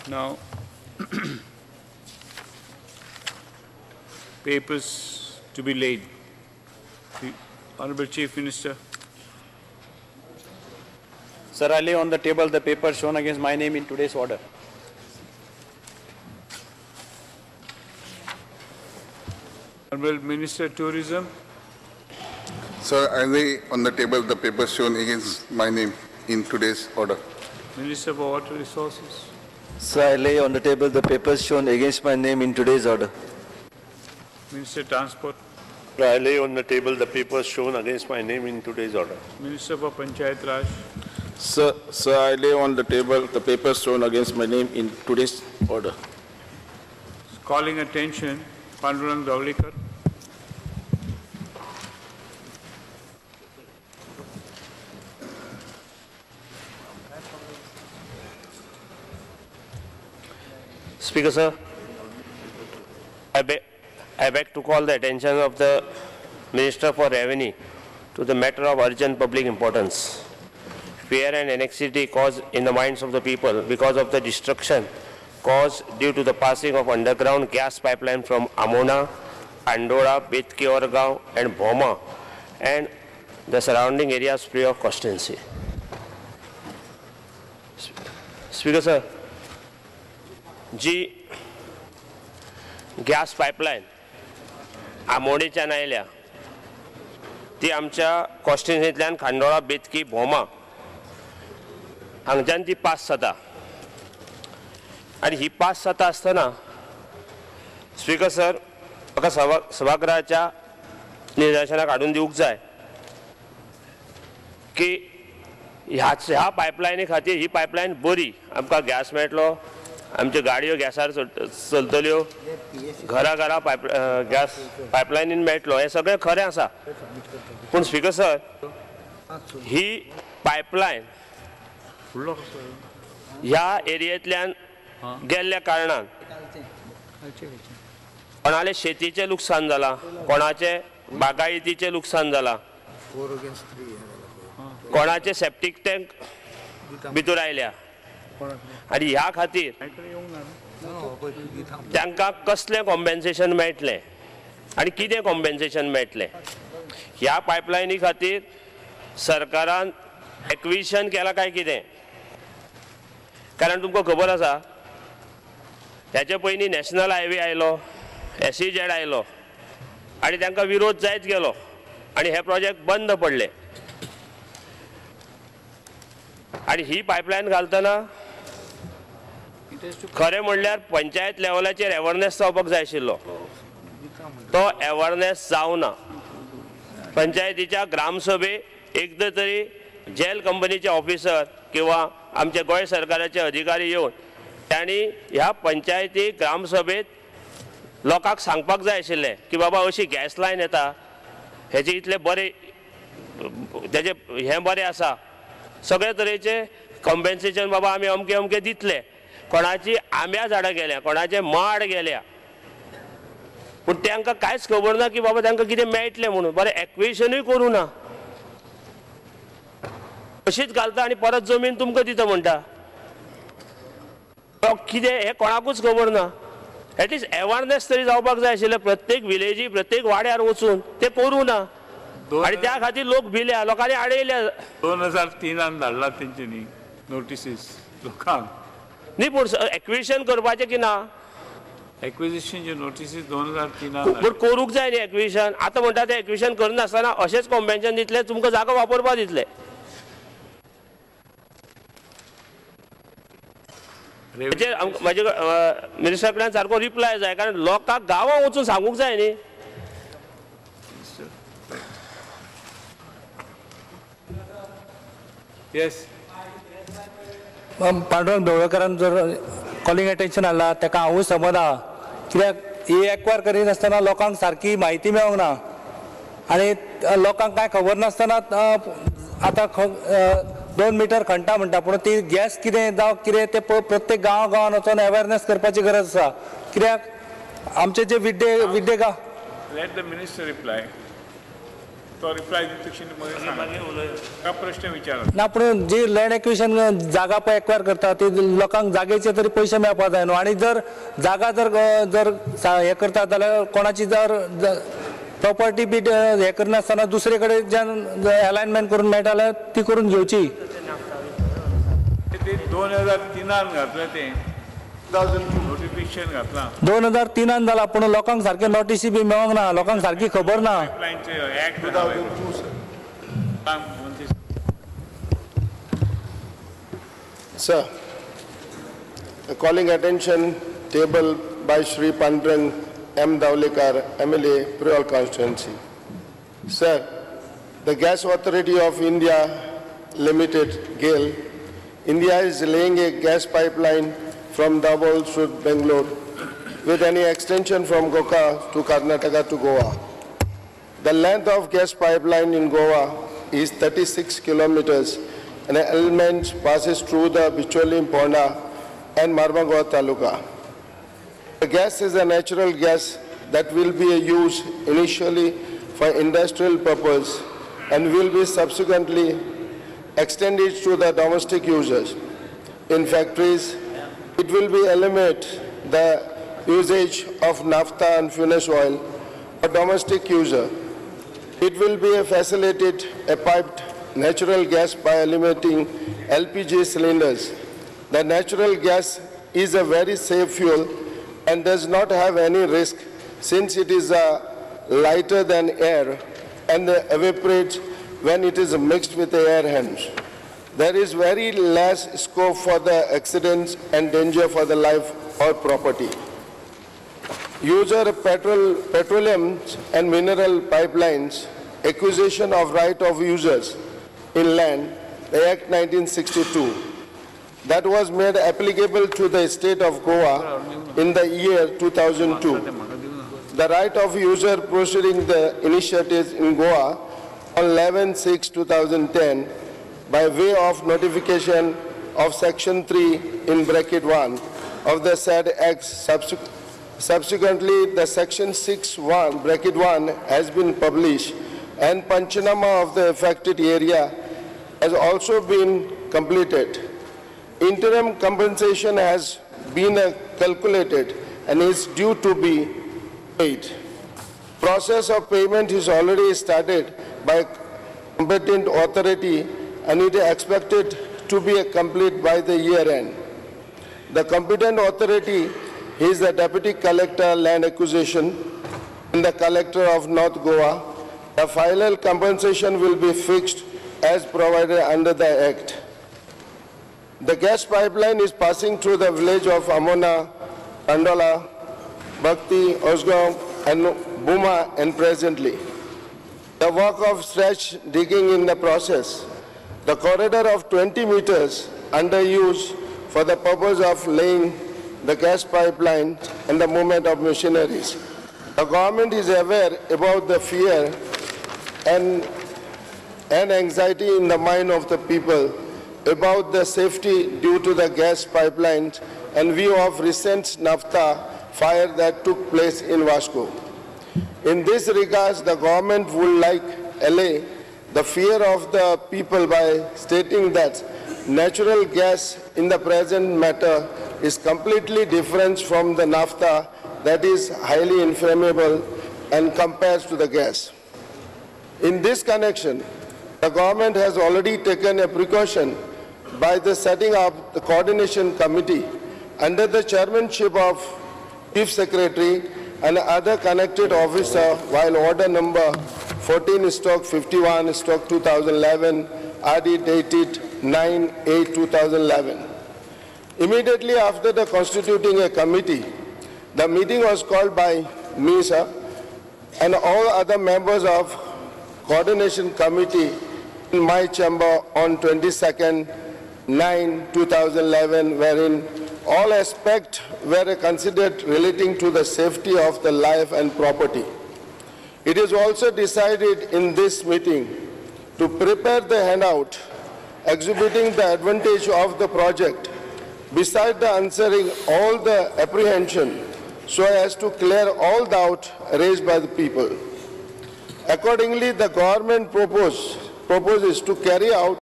Now, papers to be laid. The Honorable Chief Minister. Sir, I lay on the table the paper shown against my name in today's order. Honorable Minister Tourism. Sir, I lay on the table the paper shown against my name in today's order. Minister for Water Resources. Sir, I lay on the table the papers shown against my name in today's order. Minister Transport. I lay on the table the papers shown against my name in today's order. Minister for Panchayat Raj. Sir, I lay on the table the papers shown against my name in today's order. Calling attention, Pandurang Dhavalikar. Speaker, sir, I beg to call the attention of the Minister for Revenue to the matter of urgent public importance. Fear and anxiety caused in the minds of the people because of the destruction caused due to the passing of underground gas pipeline from Amona, Andora, Betki Orgaon and Bhoma and the surrounding areas free of constituency. Speaker, sir, ji gas pipeline आमोणेच्यान आयल्या ती आमच्या कॉन्स्टिट्युन्सींतल्यान खांडोळा, बेतकी, भोमा हांगच्यान ती pass जाता आनी ही pass जाता आसतना speaker sir म्हाका सभागृहाच्या निदर्शनाक हाडून दिवंक जाय की ह्या पायपलायनी खातीर ही पायपलायन बरी, आमकां गॅस मेळटलो, आमच्यो गाडयो गॅसार चलतल्यो, घरा घरा गॅस पायपलायनीन मेळटलो, हें सगळें खरें आसा. पूण स्पीकर सर ही पायपलायन ह्या एरियेंतल्यान गेल्ल्या कारणान कोणाले शेतीचें लुकसाण जालां, कोणाचें बागायतीचें लुकसाण जालां, कोणाचे सेप्टीक टँक भितर आयल्या आनी ह्या खातीर तांकां कसलें कॉम्पेन्सेशन मेळटलें आनी कितें कॉम्पेन्सेशन मेळटलें? ह्या पायपलायनी खातीर सरकारान एक्विजिशन केलां काय कितें? कारण तुमकां खबर आसा ह्याचे पयलीं नॅशनल हायवे आयलो, SEZ आयलो आनी तांकां विरोध जायत गेलो आनी हे प्रोजेक्ट बंद पडले. आनी ही पायपलायन घालतना खरें म्हणल्यार पंचायत लेवलाचेर एवरनेस जावपाक जाय आशिल्लो, तो एवरनेस जावना. पंचायतीच्या ग्रामसभे एकदां तरी जेल कंपनीचे ऑफिसर किंवा आमचे गोंय सरकाराचे अधिकारी येवन तांणी ह्या पंचायती ग्रामसभेत लोकांक सांगपाक जाय आशिल्लें की बाबा अशी गॅस लायन येता, हेजे इतले बरे तेजे हें बरें आसा, सगळे तरेचे कॉम्पेन्सेशन बाबा आमी अमके अमके दितले. कोणाची आंब्या झाडां गेल्या, कोणाचे माड गेल्या, पूण तांकां कांयच खबर ना की बाबा तांकां कितें मेळटलें म्हणून. बरें एक्विजिशनूय करूं ना, अशीच घालता आनी परत जमीन तुमकां दिता म्हणटा, कितें हें कोणाकूच खबर ना. एटलिस्ट एवारनेस तरी जावपाक जाय आशिल्लें प्रत्येक विलेजी, प्रत्येक वाड्यार वचून, तें करूं ना आनी त्या खातीर लोक भिल्या, लोकांनी आडयल्या. 2003 धाडला तेंच्यांनी नोटिसीस लोकांक. न्ही, पूण एक्विजिशन करपाचें की ना? एक्विजिशनच्यो नोटिसीस 2003 पूण करूंक जाय न्ही एक्विजिशन. आतां म्हणटा तें एक्विजिशन करनासतना अशेंच कॉम्पेन्सेशन दितले, तुमकां जागो वापरपाक दितले. म्हाजे मिनिस्टर कडल्यान सारको रिप्लाय जाय, कारण लोकांक गांवां वचून सांगूंक जाय न्ही. येस, पांडुरंग ढवळकारान जर कॉलिंग अटेन्शन हाडला ताका हांवूय समज आहा, कित्याक ही एक्वायर करिनासतना लोकांक सारकी म्हायती मेळोंक ना आनी लोकांक कांय खबर नासतना आतां 2 मिटर खणटा म्हणटा, पूण ती गॅस कितें जावं कितें तें प्रत्येक गांवा गांवान वचून अवेरनेस करपाची गरज आसा. कित्याक आमचे जे विड्डे गांव. Let the minister reply. तो रिप्लाय दिता मागीर प्रश्न विचार ना पूण जी लँड एक्विशन जागा पळय एक्वायर करता ती लोकांक जागेचे तरी पयशे मेळपा जाय न्हू. आनी जर जागा जर जर हें करता जाल्यार कोणाची जर प्रॉपर्टी बी हें करनासतना दुसरे कडेन अलायनमेंट करून मेळटा जाल्यार ती करून घेवची. 2003 घातलें तें नोटिफिकेशन घातलां 2003 जाला पूण लोकांक सारकें नोटीसी बी मेळोंक ना, लोकांक सारकी खबर ना. Sir, calling attention table by Shri Pandurang M. Dhavlekar, MLA, Priol constituency. Sir, the Gas Authority of India Limited, GAIL, India is laying a gas pipeline from Dabhol to Bangalore with any extension from Goa to Karnataka to Goa. The length of gas pipeline in Goa is 36 kilometers and the element passes through the Bicholim, Ponda and Marmagoa Taluka. The gas is a natural gas that will be used initially for industrial purpose and will be subsequently extended to the domestic users. In factories, it will be eliminate the usage of naphtha and furnace oil for domestic user. It will be a facilitated a piped natural gas by eliminating LPG cylinders. The natural gas is a very safe fuel and does not have any risk since it is lighter than air and evaporates when it is mixed with the air hence. There is very less scope for the accidents and danger for the life or property. User petroleum and mineral pipelines, acquisition of right of users in land, the Act 1962, that was made applicable to the state of Goa in the year 2002. The right of user proceeding the initiatives in Goa on 11/6/2010 by way of notification of Section 3 in bracket 1 of the said Act. Subsequently, the Section 6(1) bracket 1 has been published and Panchanama of the affected area has also been completed. Interim compensation has been calculated and is due to be paid. Process of payment is already started by competent authority and it is expected to be complete by the year end. The competent authority is the Deputy Collector Land Acquisition and the Collector of North Goa. The final compensation will be fixed as provided under the Act. The gas pipeline is passing through the village of Amona, Kandola, Bhakti, Osgaon, and Bhuma, and presently. The work of stretch digging in the process. The corridor of 20 meters under use for the purpose of laying the gas pipeline and the movement of machineries. The government is aware about the fear and anxiety in the mind of the people about the safety due to the gas pipelines and view of recent naphtha fire that took place in Vasco. In this regard, the government would like allay the fear of the people by stating that natural gas in the present matter is completely different from the naphtha that is highly inflammable and compares to the gas. In this connection, the government has already taken a precaution by the setting up the coordination committee under the chairmanship of Chief Secretary and other connected officer, while order number 14/51/2011 RD dated 9/8/2011. Immediately after the constituting a committee, the meeting was called by me, sir, and all other members of coordination committee in my chamber on 22/9/2011, wherein all aspects were considered relating to the safety of the life and property. It is also decided in this meeting to prepare the handout exhibiting the advantage of the project, beside the answering all the apprehension so as to clear all doubt raised by the people. Accordingly, the government proposes to carry out